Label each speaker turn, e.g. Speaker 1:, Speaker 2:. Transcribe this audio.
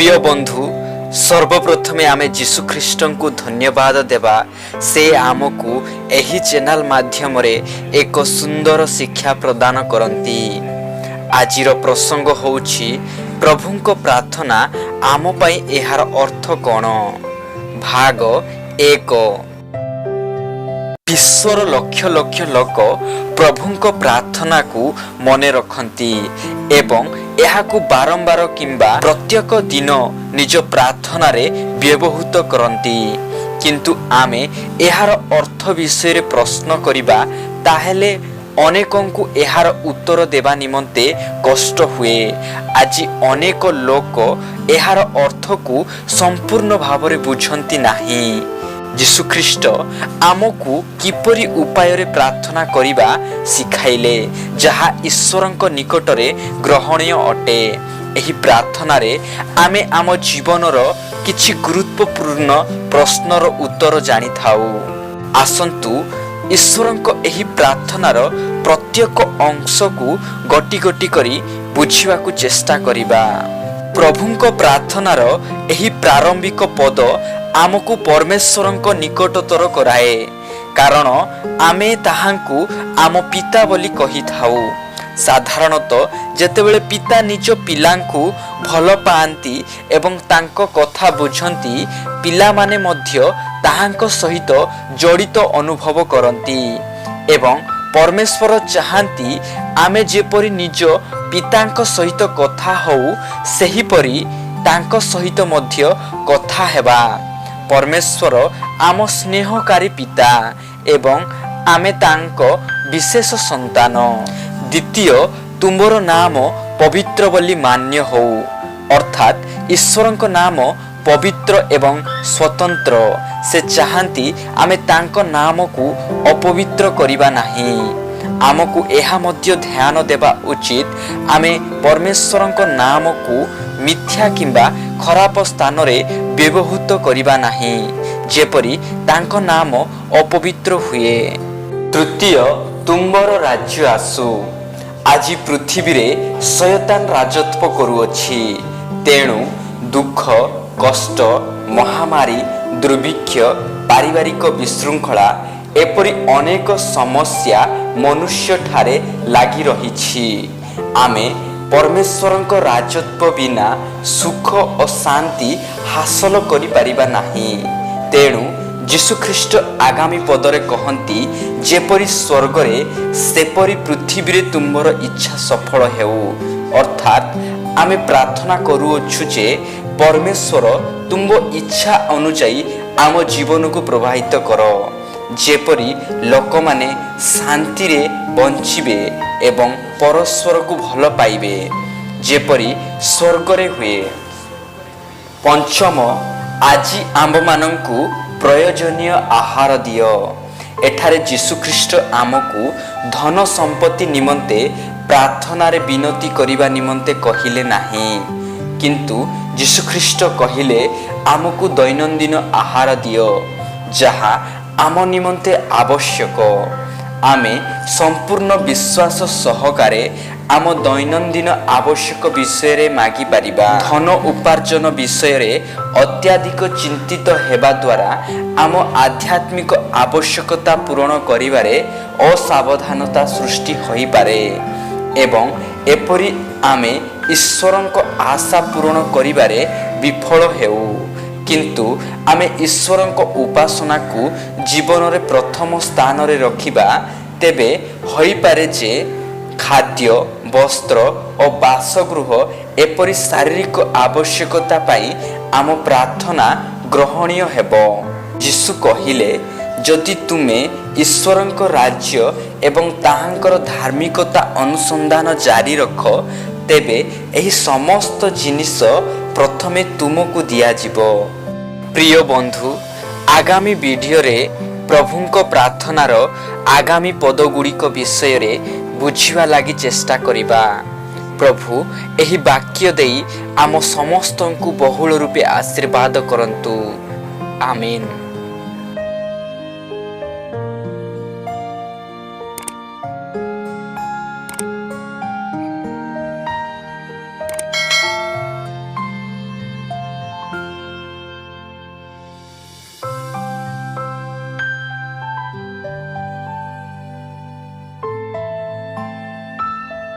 Speaker 1: ପ୍ରିୟ ବନ୍ଧୁ, ସର୍ବପ୍ରଥମେ ଆମେ ଯୀଶୁଖ୍ରୀଷ୍ଟଙ୍କୁ ଧନ୍ୟବାଦ ଦେବା। ସେ ଆମକୁ ଏହି ଚ୍ୟାନେଲ ମାଧ୍ୟମରେ ଏକ ସୁନ୍ଦର ଶିକ୍ଷା ପ୍ରଦାନ କରନ୍ତି। ଆଜିର ପ୍ରସଙ୍ଗ ହେଉଛି, ପ୍ରଭୁଙ୍କ ପ୍ରାର୍ଥନା ଆମ ପାଇଁ ଏହାର ଅର୍ଥ କ'ଣ, ଭାଗ 1। ବିଶ୍ୱର ଲକ୍ଷ ଲକ୍ଷ ଲୋକ ପ୍ରଭୁଙ୍କ ପ୍ରାର୍ଥନାକୁ ମନେ ରଖନ୍ତି ଏବଂ ଏହାକୁ ବାରମ୍ବାର କିମ୍ବା ପ୍ରତ୍ୟେକ ଦିନ ନିଜ ପ୍ରାର୍ଥନାରେ ବ୍ୟବହୃତ କରନ୍ତି। କିନ୍ତୁ ଆମେ ଏହାର ଅର୍ଥ ବିଷୟରେ ପ୍ରଶ୍ନ କରିବା, ତାହେଲେ ଅନେକଙ୍କୁ ଏହାର ଉତ୍ତର ଦେବା ନିମନ୍ତେ କଷ୍ଟ ହୁଏ। ଆଜି ଅନେକ ଲୋକ ଏହାର ଅର୍ଥକୁ ସମ୍ପୂର୍ଣ୍ଣ ଭାବରେ ବୁଝନ୍ତି ନାହିଁ। ଯୀଶୁଖ୍ରୀଷ୍ଟ ଆମକୁ କିପରି ଉପାୟରେ ପ୍ରାର୍ଥନା କରିବା ଶିଖାଇଲେ, ଯାହା ଈଶ୍ୱରଙ୍କ ନିକଟରେ ଗ୍ରହଣୀୟ ଅଟେ। ଏହି ପ୍ରାର୍ଥନାରେ ଆମେ ଆମ ଜୀବନର କିଛି ଗୁରୁତ୍ୱପୂର୍ଣ୍ଣ ପ୍ରଶ୍ନର ଉତ୍ତର ଜାଣିଥାଉ। ଆସନ୍ତୁ, ଈଶ୍ୱରଙ୍କ ଏହି ପ୍ରାର୍ଥନାର ପ୍ରତ୍ୟେକ ଅଂଶକୁ ଗୋଟି ଗୋଟି କରି ବୁଝିବାକୁ ଚେଷ୍ଟା କରିବା। ପ୍ରଭୁଙ୍କ ପ୍ରାର୍ଥନାର ଏହି ପ୍ରାରମ୍ଭିକ ପଦ ଆମକୁ ପରମେଶ୍ୱରଙ୍କ ନିକଟତର କରାଏ, କାରଣ ଆମେ ତାହାଙ୍କୁ ଆମ ପିତା ବୋଲି କହିଥାଉ। ସାଧାରଣତଃ ଯେତେବେଳେ ପିତା ନିଜ ପିଲାଙ୍କୁ ଭଲ ପାଆନ୍ତି ଏବଂ ତାଙ୍କ କଥା ବୁଝନ୍ତି, ପିଲାମାନେ ମଧ୍ୟ ତାହାଙ୍କ ସହିତ ଜଡ଼ିତ ଅନୁଭବ କରନ୍ତି। ଏବଂ ପରମେଶ୍ୱର ଚାହାନ୍ତି ଆମେ ଯେପରି ନିଜ ପିତାଙ୍କ ସହିତ କଥା ହଉ, ସେହିପରି ତାଙ୍କ ସହିତ ମଧ୍ୟ କଥା ହେବା। ପରମେଶ୍ୱର ଆମ ସ୍ନେହକାରୀ ପିତା ଏବଂ ଆମେ ତାଙ୍କ ବିଶେଷ ସନ୍ତାନ। ଦ୍ୱିତୀୟ, ତୁମର ନାମ ପବିତ୍ର ବୋଲି ମାନ୍ୟ ହଉ। ଅର୍ଥାତ୍ ଈଶ୍ୱରଙ୍କ ନାମ ପବିତ୍ର ଏବଂ ସ୍ୱତନ୍ତ୍ର। ସେ ଚାହାନ୍ତି ଆମେ ତାଙ୍କ ନାମକୁ ଅପବିତ୍ର କରିବା ନାହିଁ। ଆମକୁ ଏହା ମଧ୍ୟ ଧ୍ୟାନ ଦେବା ଉଚିତ, ଆମେ ପରମେଶ୍ୱରଙ୍କ ନାମକୁ ମିଥ୍ୟା କିମ୍ବା ଖରାପ ସ୍ଥାନରେ ବ୍ୟବହୃତ କରିବା ନାହିଁ, ଯେପରି ତାଙ୍କ ନାମ ଅପବିତ୍ର ହୁଏ। ତୃତୀୟ, ତୁମ୍ଭର ରାଜ୍ୟ ଆସୁ। ଆଜି ପୃଥିବୀରେ ଶୟତାନ ରାଜତ୍ୱ କରୁଅଛି। ତେଣୁ ଦୁଃଖ, କଷ୍ଟ, ମହାମାରୀ, ଦୁର୍ଭିକ୍ଷ, ପାରିବାରିକ ବିଶୃଙ୍ଖଳା, ଏପରି ଅନେକ ସମସ୍ୟା ମନୁଷ୍ୟଠାରେ ଲାଗି ରହିଛି। ଆମେ ପରମେଶ୍ୱରଙ୍କ ରାଜତ୍ୱ ବିନା ସୁଖ ଓ ଶାନ୍ତି ହାସଲ କରିପାରିବା ନାହିଁ। ତେଣୁ ଯୀଶୁଖ୍ରୀଷ୍ଟ ଆଗାମୀ ପଦରେ କହନ୍ତି, ଯେପରି ସ୍ୱର୍ଗରେ ସେପରି ପୃଥିବୀରେ ତୁମ୍ଭର ଇଚ୍ଛା ସଫଳ ହେଉ। ଅର୍ଥାତ୍ ଆମେ ପ୍ରାର୍ଥନା କରୁଅଛୁ ଯେ ପରମେଶ୍ୱର, ତୁମ୍ଭ ଇଚ୍ଛା ଅନୁଯାୟୀ ଆମ ଜୀବନକୁ ପ୍ରବାହିତ କର, ଯେପରି ଲୋକମାନେ ଶାନ୍ତିରେ ବଞ୍ଚିବେ ଏବଂ ପରସ୍ପରକୁ ଭଲ ପାଇବେ, ଯେପରି ସ୍ୱର୍ଗରେ ହୁଏ। ପଞ୍ଚମ, ଆଜି ଆମ୍ଭମାନଙ୍କୁ ପ୍ରୟୋଜନୀୟ ଆହାର ଦିଅ। ଏଠାରେ ଯୀଶୁଖ୍ରୀଷ୍ଟ ଆମକୁ ଧନ ସମ୍ପତ୍ତି ନିମନ୍ତେ ପ୍ରାର୍ଥନାରେ ବିନତି କରିବା ନିମନ୍ତେ କହିଲେ ନାହିଁ। କିନ୍ତୁ ଯୀଶୁଖ୍ରୀଷ୍ଟ କହିଲେ, ଆମକୁ ଦୈନନ୍ଦିନ ଆହାର ଦିଅ, ଯାହା ଆମ ନିମନ୍ତେ ଆବଶ୍ୟକ। ଆମେ ସମ୍ପୂର୍ଣ୍ଣ ବିଶ୍ୱାସ ସହକାରେ ଆମ ଦୈନନ୍ଦିନ ଆବଶ୍ୟକ ବିଷୟରେ ମାଗିପାରିବା। ଧନ ଉପାର୍ଜନ ବିଷୟରେ ଅତ୍ୟଧିକ ଚିନ୍ତିତ ହେବା ଦ୍ୱାରା ଆମ ଆଧ୍ୟାତ୍ମିକ ଆବଶ୍ୟକତା ପୂରଣ କରିବାରେ ଅସାବଧାନତା ସୃଷ୍ଟି ହୋଇପାରେ ଏବଂ ଏପରି ଆମେ ଈଶ୍ୱରଙ୍କ ଆଶା ପୂରଣ କରିବାରେ ବିଫଳ ହେଉ। କିନ୍ତୁ ଆମେ ଈଶ୍ୱରଙ୍କ ଉପାସନାକୁ ଜୀବନରେ ପ୍ରଥମ ସ୍ଥାନରେ ରଖିବା, ତେବେ ହୋଇପାରେ ଯେ ଖାଦ୍ୟ, ବସ୍ତ୍ର ଓ ବାସଗୃହ ଏପରି ଶାରୀରିକ ଆବଶ୍ୟକତା ପାଇଁ ଆମ ପ୍ରାର୍ଥନା ଗ୍ରହଣୀୟ ହେବ। ଯୀଶୁ କହିଲେ, ଯଦି ତୁମେ ଈଶ୍ୱରଙ୍କ ରାଜ୍ୟ ଏବଂ ତାହାଙ୍କର ଧାର୍ମିକତା ଅନୁସନ୍ଧାନ ଜାରି ରଖ, ତେବେ ଏହି ସମସ୍ତ ଜିନିଷ ପ୍ରଥମେ ତୁମକୁ ଦିଆଯିବ। ପ୍ରିୟ ବନ୍ଧୁ, ଆଗାମୀ ଭିଡ଼ିଓରେ ପ୍ରଭୁଙ୍କ ପ୍ରାର୍ଥନାର ଆଗାମୀ ପଦଗୁଡ଼ିକ ବିଷୟରେ ବୁଝିବା ଲାଗି ଚେଷ୍ଟା କରିବା। ପ୍ରଭୁ ଏହି ବାକ୍ୟ ଦେଇ ଆମ ସମସ୍ତଙ୍କୁ ବହୁଳ ରୂପେ ଆଶୀର୍ବାଦ କରନ୍ତୁ। ଆମିନ୍।